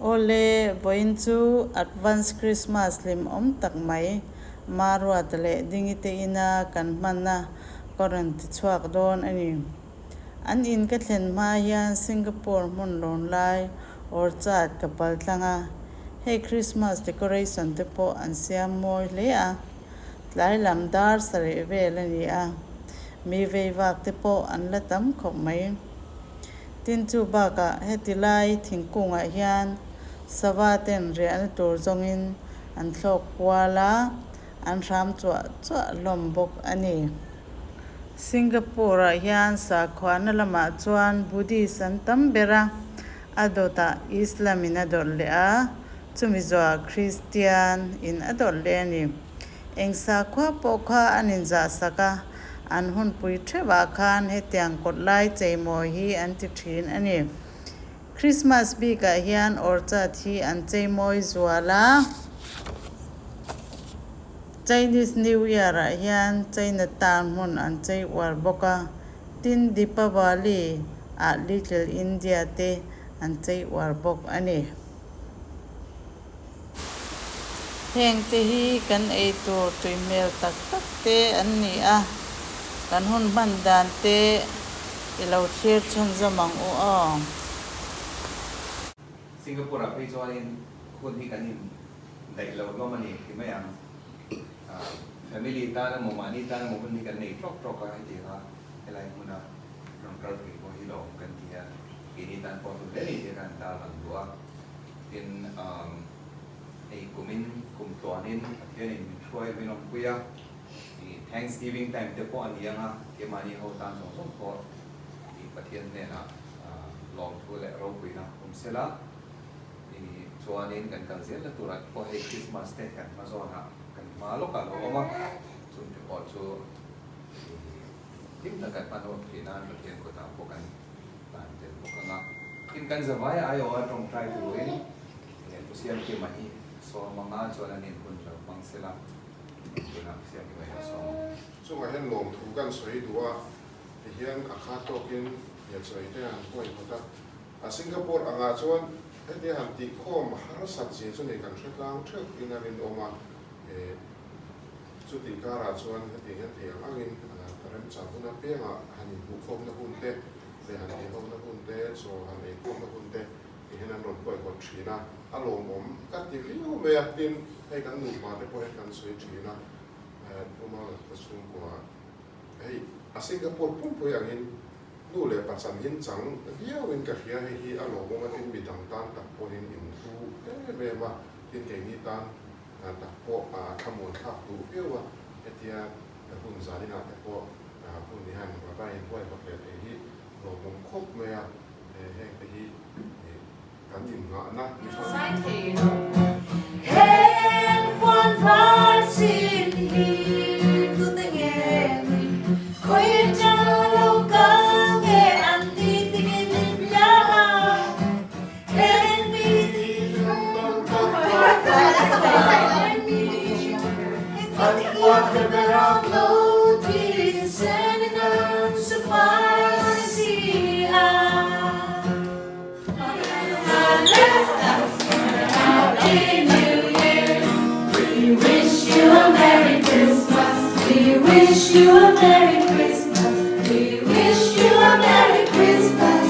Awle, vawiin chu Advance Christmas hlimawm tak mai Maruata leh Dingi te ina kan hmanna ka rawn ti chhuak dawn a ni. An in ka thlen hma hian Singapore hmun lawn lai Orchard ka pal tlang a, hei Christmas decoration te pawh an siam mawi hle a, tlai lam dar sarih vel a ni a, mi vei vak te pawh an la tam khawp mai. Tin chu bakah heti lai thingkungah hian sava ten riahna tur zawngin an thlawk kual a, an hram chuah chuah hlawm bawk a ni. Singapore-ah hian sakhuana lamah chuan Buddhist an tam ber a, a dawtah Islam in a dawt leh a, chumi zawhah Christian in a dawt leh a ni. Eng sakhua pawh kha an inzahsak a, an hunpui theuhah khan hetiang kawt lai cheimawi hi an ti thin a ni. Christmas bikah hian orchard hi an cheimawi zual a, Chinese New Year-ah hian Chinatown hmun an chei uar bawk a, tin Deepavali-ah Little India te an chei uar bawk a ni. Heng te hi kan ei tur tui hmel tak tak te an ni a, kan hun hman dan te i lo thlir chhunzawm ang u aw. Singapore ah phei chuanin hun hi kan in daih lo hlawm a ni ti mai ang. Family tan emaw mahni tan emaw hun hi kan nei tawk tawk a heti anga helai hmuna rawn kal thei pawh hi lawm kan ti a, keini tan pawh hlu hle ni tih kha an tarlang duh a. Tin, hei kumin kum tluanin Pathianin min hruai min awmpui a, i Thanksgiving time te pawh a ni ang a, keimahni ho tan zawng zawng pawh i Pathian hnenah lawmthu leh ropuina awm sela, i chuanin kan kal zel na turah te pawh hei Christmas te kan hma zawnah kan hma lawkah lo awm a, chung te pawh chu i hlim taka hman ho theih nan Pathian kutah pawh kan Dan tel bawk ang a. Tin kan zavai aiawha tawngtai turin Pu Siamkima hi sawm ang a, chuan an inhun lo hmang sela tunah Pu Siamkima hi a sawm ang. Chungah hian lawmthu kan sawi duh a, tihian a kha tawkin Liansawi te han huai phawt a. A Singapore angah chuan hetia han tihkhawm harsat zia chu nei kan hre tlang theuh in a rinawm a, chutih karah chuan hetiang hian thei ang angin remchang hun apiangah han inhmuhkhawmna hun te, Leh han ei hona hun te, chaw han ei khawmna hun te ti hian an rawn huaihawt thin a, a lawmawm ka ti viau mai a, tin hei kan nupa te pawh hian kan sawi thin a, Puma ka chhungkua hei a Singapore pumpui angin nu leh pa chan hin chang viauin ka hria, hei hi a lawmawm a, tin midang tan tak pawhin in hlu em em a, tin keini tan tak pawh a thlamuan thlak duh viau a, hetia hun zaninah te pawh Hun hian rata in huaihawt leh thei hi lawmawm khawp mai a, heng te hi kan innghahna ni hrang. Zai thei lo. Heng puan var chin hi tute nge ni? Khawi atang lo kal nge an ni tingin in bia a? Heng mi ti Merry Christmas! Merry Christmas!